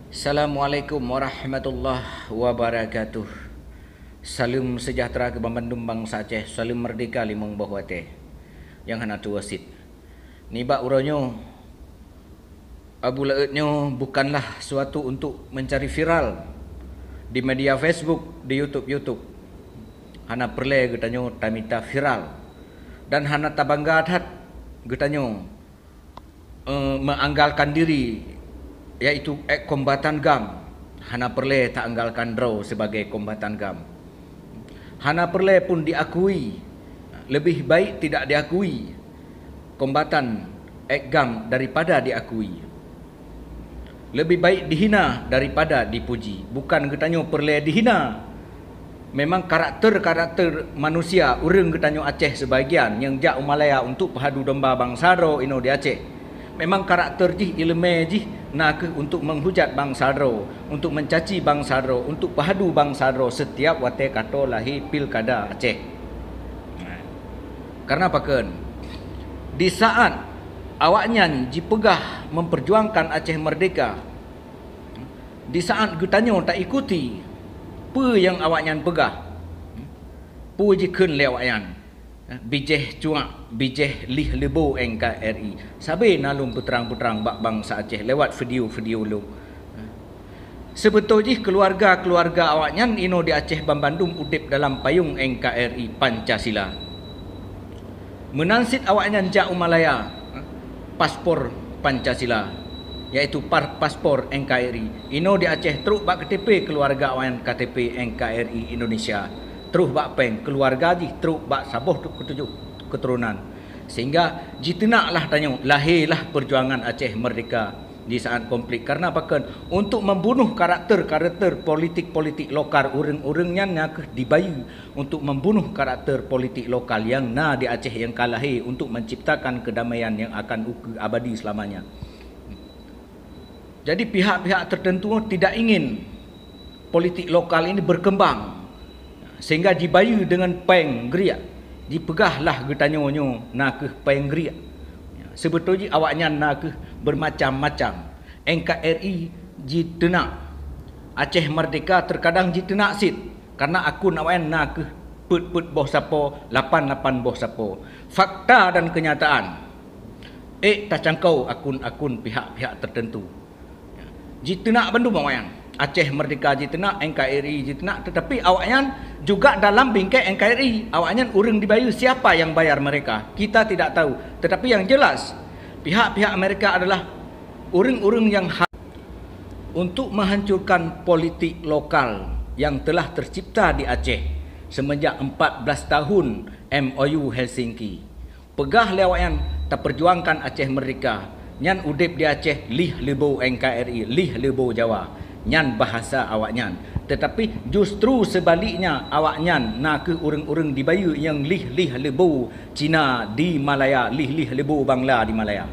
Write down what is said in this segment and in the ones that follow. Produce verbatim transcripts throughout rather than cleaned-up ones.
Assalamualaikum warahmatullahi wabarakatuh. Saleuem sejahtera keu banmandum bansa Aceh, saleuem meurdeka limong boh watée nyang hana tuwoe cit. Nibak uroe nyoe, Abu Laôt nyoe bukanlah suatu untuk mencari viral di media Facebook, di YouTube-YouTube. Hana peureulée geutanyoe tamita viral dan hana tabangga that geutanyoe eh, meuanggalkan diri, yaitu ek kombatan GAM, hana peureulée taanggalkan droe sibagai kombatan GAM. Hana peureulée pun diakui, leubeh baik tidak diakui kombatan ek GAM daripada diakui. Leubeh baik dihina daripada dipuji. Bukan geutanyoe peureulée dihina. Memang karakter-karakter manusia ureuëng geutanyoe Aceh seubagian nyang jak u Malaya untuk peuhadu domba bansa droe inoe di Aceh. Memang karakter jih, iéleumé jih na kheueh untuk menghujat bansa droe, untuk mencaci bansa droe, untuk peuhadu bansa droe setiap watée ka tô lahé pilkada Aceh. Karena pakon? Di saat awaknyan jipeugah memperjuangkan Aceh merdeka, di saat geutanyoe taikuti peue nyang awaknyan peugah, peue jikheun lé awaknyan, bijéh cuak, bijéh lih leubo N K R I. Sabe na lôn peutrang-peutrang bak bansa Aceh lewat video-video lôn. Seubeutôi jih keuluwarga-keuluwarga awaknyan inoe di Aceh banmandum udeb dalam payong N K R I Pancasila. Meunan cit awaknyan jak u Malaya, paspor Pancasila, yaitu par-, paspor N K R I. Inoe di Aceh trok bak K T P keuluwarga awaknyan K T P N K R I Indonesia, troh bak péng keuluwarga jih trok bak saboh tu-, ketujoh keturunan. Sehingga jiteunaklah tanyoe, lahé lah perjuangan Aceh merdeka di saat konflik. Karena pakon? Untuk membunuh karakter-karakter politik-politik lokal ureuëng-ureuëng nyan na kheueh dibayeue untuk membunuh karakter politik lokal nyang na di Aceh nyang ka lahé untuk menciptakan kedamaian yang akan ukeue abadi selamanya. Jadi pihak-pihak tertentu tidak ingin politik lokal ini berkembang sehingga jibayeue dengan péng geuriek. Jipeugahlah geutanyoe nyoe na kheueh péng geuriek. Seubeutôi jih awaknyan na kheueh bermacam-macam. N K R I jiteunak. Aceh Merdeka terkadang jiteunak cit karena akun awaknyan na kheueh peuet-peuet boh sapo, lapan-lapan boh sapo. Fakta dan kenyataan, ék tacangkau akun-akun pihak-pihak tertentu. Jiteunak bandum awaknyan. Aceh Merdeka jiteunak, N K R I jiteunak, tetapi awaknyan juga dalam bingkai N K R I. Awaknyan ureuëng dibayeue, siapa yang bayar mereka? Kita tidak tahu. Tetapi yang jelas, pihak-pihak mereka adalah ureuëng-ureuëng yang ha-, untuk menghancurkan politik lokal yang telah tercipta di Aceh semenjak empat belas tahun M O U Helsinki. Peugah lé awaknyan, taperjuangkan Aceh Merdeka. Nyan udeb di Aceh lih leubo N K R I, lih leubo Jawa. Nyan bahasa awaknyan. Tetapi justru sebaliknya, awaknyan na kheueh ureuëng-ureuëng dibayeue nyang lih-lih leubo Cina di Malaya, lih-lih leubo Bangla di Malaya.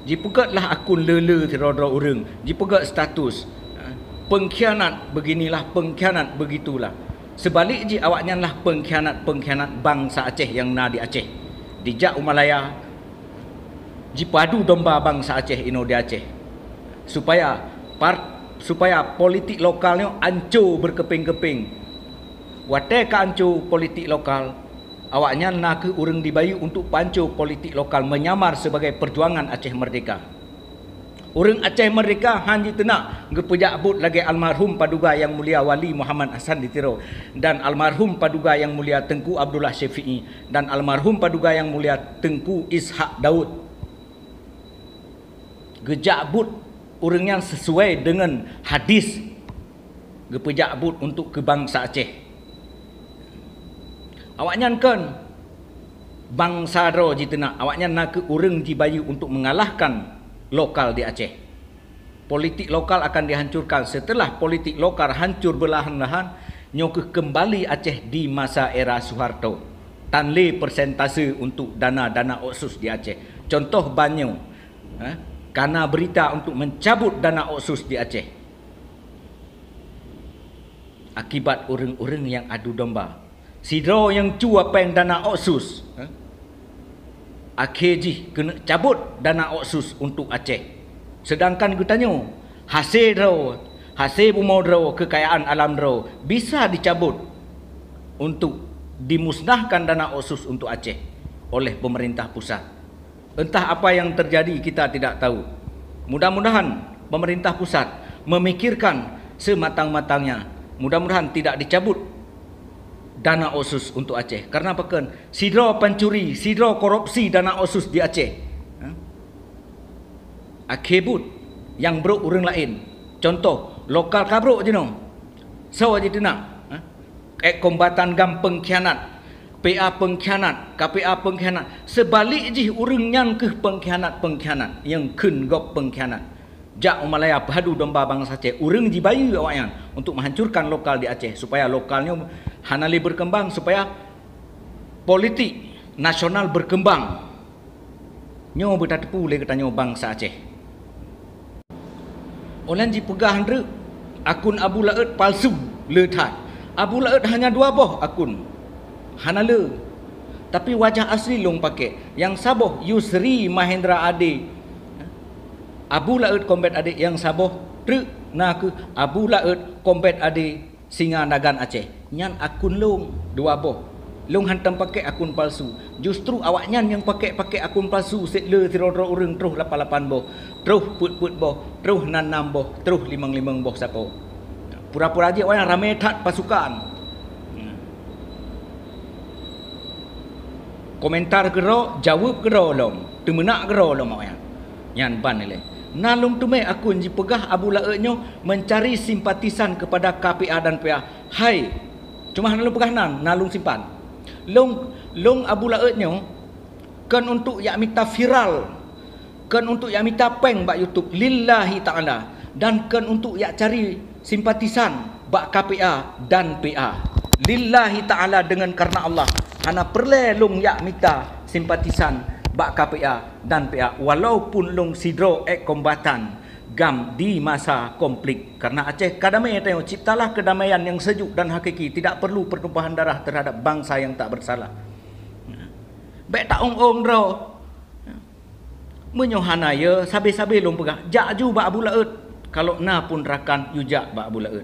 Jipeugét lah akun le-le sidroe-droe ureuëng, jipeugét status, ha, pengkhianat beginilah, pengkhianat begitulah. Seubalik jih, awaknyan lah pengkhianat-pengkhianat bansa Aceh nyang na di Aceh. Dijak u Malaya, jipadu domba bansa Aceh inoe di Aceh, supaya par-, supaya politik lokal nyoe anco beukeupieng-keupieng. Watée ka anco politik lokal, awaknyan na kheueh ureuëng dibayeue untuk panco politik lokal menyamar sebagai perjuangan Aceh Merdeka. Ureuëng Aceh Merdeka han jiteunak geupeujak buet lagée almarhum Paduka Yang Mulia Wali Muhammad Hasan di Tiro dan almarhum Paduka Yang Mulia Teungku Abdullah Syafi'i dan almarhum Paduka Yang Mulia Teungku Ishak Daud. Geujak buet ureuëng nyang sisuai deungon hadis, geupeujak buet untuk keu bansa Aceh. Awaknyan kon bansa droe jiteunak, awaknyan na kheueh ureuëng jibayeue untuk mengalahkan lokal di Aceh. Politik lokal akan dihancurkan. Setelah politik lokal hancur beulahan-lahan, nyoe kheueh keumbali Aceh di masa era Soeharto. Tan le persentase untuk dana-dana otsus di Aceh. Contoh ban nyoe, ha, kana beurita untuk mencabut dana otsus di Aceh. Akibat ureuëng-ureuëng nyang adu domba. Sidroe nyang cue péng dana otsus, ha, akhé jih keuneuk cabot dana otsus untuk Aceh. Seudangkan geutanyoe, Hase droe, hase bumoe droe, keukayaan alam droe bisa dicabut untuk dimusnahkan dana otsus untuk Aceh oleh pemerintah pusat. Entah apa yang terjadi, kita tidak tahu. Mudah-mudahan pemerintah pusat memikirkan sematang-matangnya. Mudah-mudahan tidak dicabut dana otsus untuk Aceh. Karena pakon? Sidroe pancuri, sidroe korupsi dana otsus di Aceh. Ha? Akhé buet nyang brok ureuëng laén. Contoh, lokal ka brok jinoe. Soe jiteunak? Ha? Ek kombatan GAM pengkhianat, P A pengkhianat, K P A pengkhianat. Seubalik jih ureuëng nyan kheueh pengkhianat-pengkhianat nyang kheun gob pengkhianat. Jak u Malaya peuhadu domba bansa Aceh, ureuëng jibayeue awaknyan untuk menghancurkan lokal di Aceh supaya lokal nyoe hana lé berkembang, supaya politik nasional berkembang. Nyoe beutateupeue lé geutanyoe bansa Aceh. Ulôn jipeugah ndreuk akun Abu Laôt palsu le that. Abu Laôt hanya dua boh akun. Hana le. Tapi wajah asli lôn pakai. Nyang saboh Yusri Mahendra Ade. Abu Laôt Kombet Ade, nyang saboh treuk na kheueh Abu Laôt Kombet Ade Singa Dagan Aceh. Nyan akun lôn dua boh. Lôn hantom pakai akun palsu. Justru awaknyan nyang pakai-pakai akun palsu, sét le sidroe-droe ureuëng troh lapan-lapan boh, troh peuet-peuet boh, troh nam-nam boh, troh limong-limong boh sapo. Pura-pura jih awaknyan ramé that pasukan. Komentar keudroe, jaweueb keudroe lom, teumeunak keudroe lom awaknyan. Nyan ban ilée. Na lôn teumé akun jipeugah Abu Laôt nyoe mencari simpatisan kepada K P A dan P A. Hai, cuma hana lôn peugah nan, na lôn simpan. Lôn, lôn Abu Laôt nyoe kon untuk jak mita viral, kon untuk jak mita péng bak YouTube lillahi ta'ala, dan kon untuk jak cari simpatisan bak K P A dan P A. Lillahi ta'ala, deungon karna Allah, hana peureulée lôn jak mita simpatisan bak K P A dan P A, walaupun lôn sidroe ek kombatan GAM di masa konflik. Karna Aceh ka damé tanyoe, ciptalah kedamaian yang sejuk dan hakiki, tidak perlu pertumpahan darah terhadap bangsa yang tak bersalah. Bék ta-ong-ong droe. Meunyoe hana, ya, sabe-sabe lôn peugah, jak ju bak Abu Laôt. Kalau na pun rakan, yue jak bak Abu Laôt.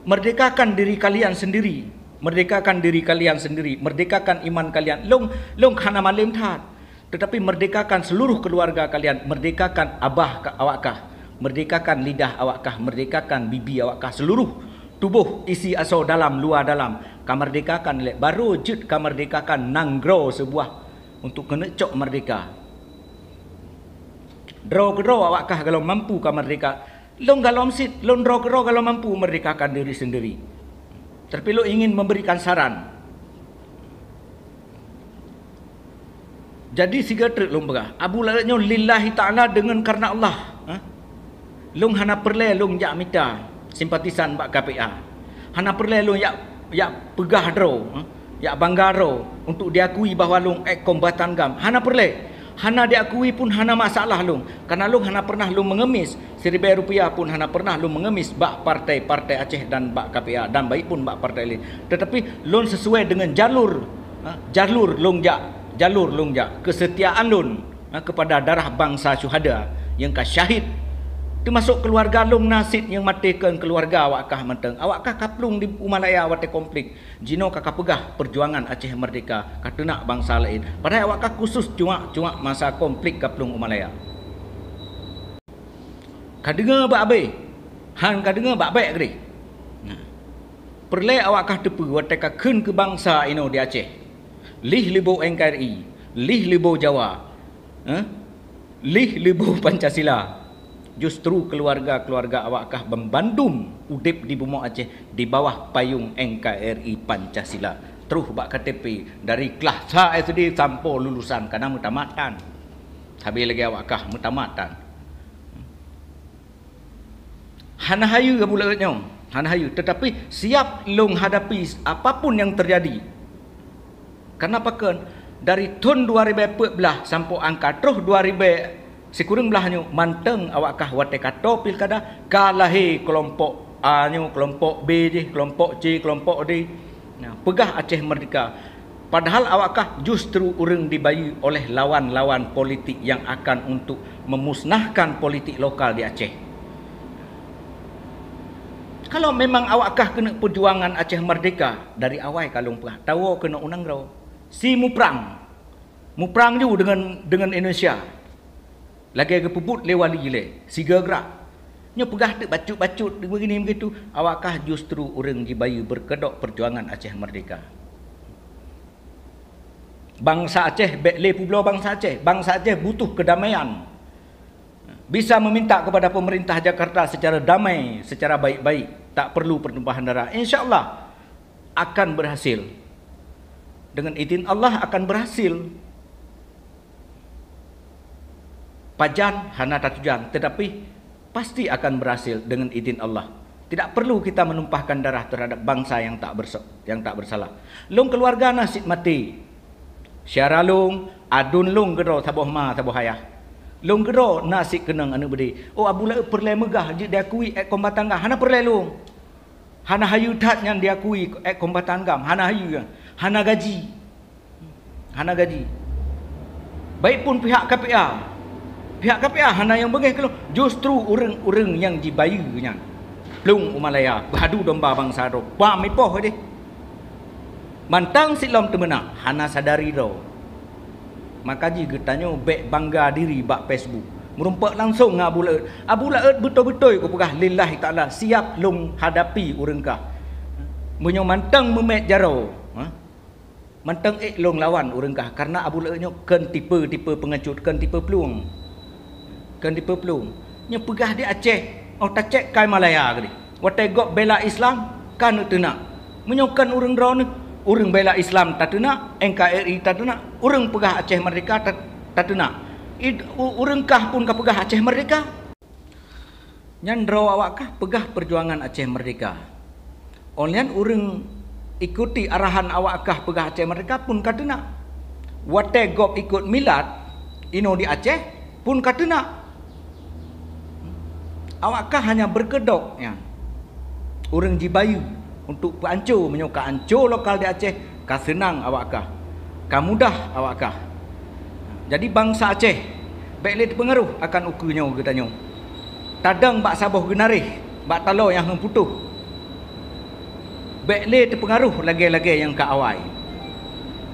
Merdekakan diri kalian sendiri. Merdekakan diri kalian sendiri. Merdekakan iman kalian. Lôn, lôn hana malém that. Tetapi merdekakan seluruh keluarga kalian. Merdekakan abah ka, awak kah. Merdekakan lidah awak kah. Merdekakan bibi awak kah. Seluruh tuboh isi asoe dalam, luwa dalam. Ka merdekakan lé. Baru jeuet ka merdekakan nanggroe seubuah untuk keuneuk cok merdeka. Droe keudroe awak kah galom mampu ka merdeka. Lôn galom cit, lôn droe keudroe galom mampu merdekakan diri sendiri. Tapi lôn ingin memberikan saran. Jadi siga treuk lôn peugah, Abu Laôt nyoe lillahi ta'ala deungon karna Allah. Ha? Lôn hana peureulée lôn jak mita simpatisan bak K P A. Hana peureulée lôn jak, jak peugah droe, eh, jak bangga droe untuk diakui bahwa lôn ek kombatan GAM. Hana peureulée. Hana diakui pun hana masalah lôn. Karna lôn hana pernah lôn mengemis. Siribée rupiah pun hana pernah lôn mengemis bak partai-partai Aceh dan bak K P A dan baik pun bak partai lain. Tetapi lôn sesuai dengan jalur, eh, jalur lôn jak, jalur lôn jak. Kesetiaan lôn ha, kepada darah bangsa syuhada nyang ka syahid. Teumasok keuluwarga lôn na cit nyang maté keu keuluwarga awak kah mantong. Awak kah ka plueng di Umalaya watée konflik. Jinoe ka, ka peugah peujuangan Aceh Merdeka ka teunak bangsa laén. Padahai awak kah khusus cuak-cuak masa konflik ka plueng Umalaya. Ka deungoe bak abée, han ka deungoe bak bék keudeh. Nah, peureulée awak kah teupeue watée ka kheun keu bangsa inoe di Aceh. Lih liboh N K R I, lih liboh Jawa, eh? Lih liboh Pancasila. Justru keuluwarga-keuluwarga awak kah banmandum udeb di bumoe Aceh di bawah payong N K R I Pancasila. Troh bak K T P dari kelas sa S D sampoe lulusan ka na meutamat tan. Sabe lagée awak kah meutamat tan. Hana hayeue Abu Laôt nyoe, hana hayeue, tetapi siap lôn hadapi apapun yang terjadi. Karna pakon, dari thon dua ribée peuet blaih sampoe angka troh dua ribée sikureueng blaih nyoe, mantong awak kah watée ka toe pilkada, ka lahé keulompok A nyoe, keulompok B jih, keulompok C, keulompok D. Nah, peugah Aceh Merdeka. Padahal awak kah justru ureuëng dibayeue oleh lawan-lawan politik yang akan untuk memusnahkan politik lokal di Aceh. Kalau memang awak kah keuneuk perjuangan Aceh merdeka, dari awai ka lôn peugah, tawoe keunoe u nanggroe. Si muprang. Muprang ju dengan, dengan Indonesia. Lagée geupeubuet lé wali lé, sigeugrak. Nyoe peugah teuk bacut-bacut, begini begitu, awak kah justru ureuëng jibayeue beukeudok perjuangan Aceh merdeka. Bansa Aceh bék lé peubloe bansa Aceh. Bansa Aceh butuh keudamaian. Bisa meminta kepada pemerintah Jakarta secara damai, secara baik-baik. Tak perlu pertumpahan darah. Insya Allah akan berhasil. Dengan izin Allah akan berhasil. Pajan hana tatujan, tetapi pasti akan berhasil dengan izin Allah. Tidak perlu kita menumpahkan darah terhadap bangsa yang tak bersa-, yang tak bersalah. Lôn keluarga na cit maté. Syara lôn, aduen lôn keudroe saboh ma, saboh ayah. Lôn keudroe na cit keunong aneuëk beudé. Oh, Abu Laôt peureulée meugah jeuet diakui ék kombatan GAM. Hana peureulée lôn. Hana hayeue that nyan diakui ék kombatan GAM. Hana hayeue. Hana gaji. Hana gaji. Baik pun pihak K P A. Pihak K P A hana nyang beungéh keu lôn. Justru ureuëng-ureuëng nyang jibayeue nyan. Plueng u Malaya, beuhadu domba bansa droe. Bam ipoh deh. Mantong silom teumeunak, hana sadari droe. Maka jih geutanyoe bék bangga diri bak Facebook. Meurumpok langsong ngon Abu Laôt. Abu Laôt beutôi-beutôi kupeugah lillahi ta'ala, siap lôn hadapi ureuëng kah. Meunyoe mantong meumet jaroe, ha? Mantong ék lôn lawan ureuëng kah, kareuna Abu Laôt nyoe kheun tipe-tipe peungecut, kheun tipe plueng. Kheun tipe plueng. Nyoe peugah di Aceh, oh tacék kai Malaya keudeh. Watée gob bela Islam, ka neuteunak. Meunyoe kon ureuëng droeneuh, ureuëng bela Islam tateunak, N K R I tateunak, ureuëng peugah Aceh merdeka tat-, tateunak. Id-, u-, ureuëng kah pun ka peugah Aceh merdeka. Nyan droe awak kah peugah perjuangan Aceh merdeka. Óh lheueh nyan ureuëng ikuti arahan awak kah peugah Aceh merdeka pun ka teunak. Watée gob ikot milat, inoe di Aceh pun ka teunak. Awak kah hanya beukeudok nyan. Ureuëng jibayeue untuk peuanco, meunyoe ka anco lokal di Aceh, ka seunang awak kah. Ka mudah awak kah. Jadi bansa Aceh, bék lé teupeungaruh akan ukeue nyoe geutanyoe. Tadong bak saboh geunaréh, bak taloe nyang hong putôh. Bék lé teupeungaruh lagée-lagée nyang ka awai.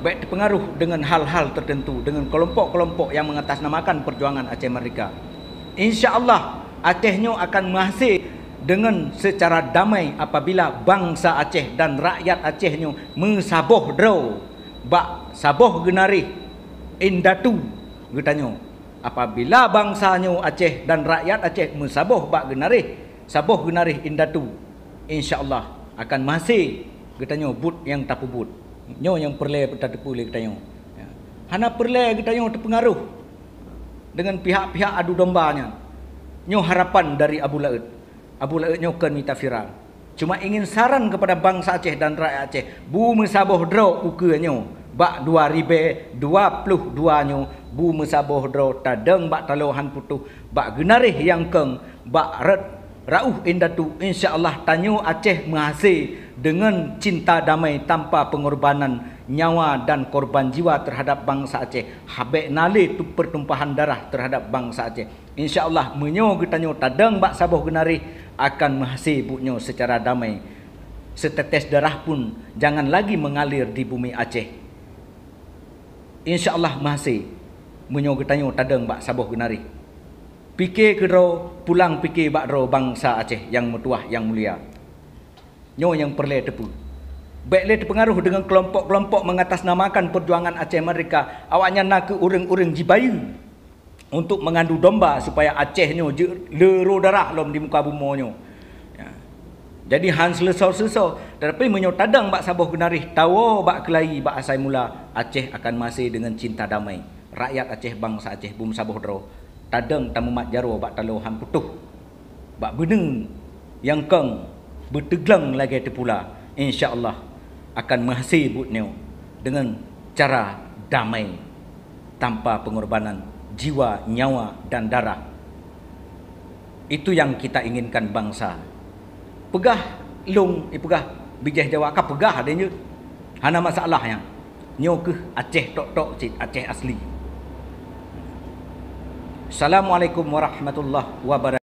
Bék teupeungaruh deungon hal-hal teuteuntu, deungon keulompok-keulompok nyang mengatasnamakan perjuangan Aceh Merdeka. Insya Allah, Aceh nyoe akan meuhase deungon seucara damai apabila bansa Aceh dan rakyat Aceh nyoe meusaboh droe bak saboh geunaréh indatu geutanyoe. Apabila bansa nyoe Aceh dan rakyat Aceh meusaboh bak geunaréh, saboh geunaréh indatu, insya Allah akan meuhase geutanyoe buet nyang tapeubuet. Nyoe nyang peureulée tateupeue lé geutanyoe. Ya. Hana peureulée geutanyoe teupeungaruh deungon pihak-pihak adu domba nyan. Nyoe harapan dari Abu Laôt. Abu Laôt nyoe kon mita viral. Cuma ingin saran kepada bansa Aceh dan rakyat Aceh, bu meusaboh droe ukeue nyoe, bak dua ribée dua ploh dua nyoe, bu meusaboh droe tadong bak taloe hon putôh, bak geunaréh nyang kong, bak rot rauh indatu, insya Allah tanyoe Aceh meuhase deungon cinta damai tanpa pengorbanan nyawa dan korban jiwa terhadap bansa Aceh. Habék na lé tu-, pertumpahan darah terhadap bansa Aceh. Insya Allah, meunyoe geutanyoe tadong bak saboh geunaréh, akan meuhase buet nyoe seucara damai. Seutetes darah pun jangan lagi mengalir di bumi Aceh. Insya Allah meuhase, meunyoe geutanyoe tadong bak saboh geunaréh. Pike keudroe, pulang pike bak droe bansa Aceh nyang meutuwah, nyang mulia. Nyoe nyang peureulée teupeue. Bék lé teupeungaruh deungon keulompok-keulompok mengatasnamakan perjuangan Aceh Merdeka. Awaknyan nakeuh ureuëng-ureuëng jibayeue untuk mengadu domba supaya Aceh nyoe jeuet leuro darah lom di muka bumoe nyoe. Ya. Jadi hán seuleusoe-seuleusoe, tetapi meunyoe tadong bak saboh geunaréh, tawoe bak keulayi bak asai mula, Aceh akan meuhase deungon cinta damai. Rakyat Aceh, bansa Aceh, bu meusaboh droe, tadong tameumat jaroe bak taloe hon putôh. Bak beuneue nyang kong beuteugleng lagée teupula, insya Allah akan meuhase buet nyoe deungon cara damai, tanpa pengorbanan jiwa, nyawa, dan darah. Itu yang kita inginkan bansa. Peugah lôn, eh, peugah bijéh Jawa ka peugah deh nyoe. Hana masalah nyan. Nyoe keuh Aceh tok-tok cit, Aceh asli. Assalamualaikum warahmatullahi wabarakatuh.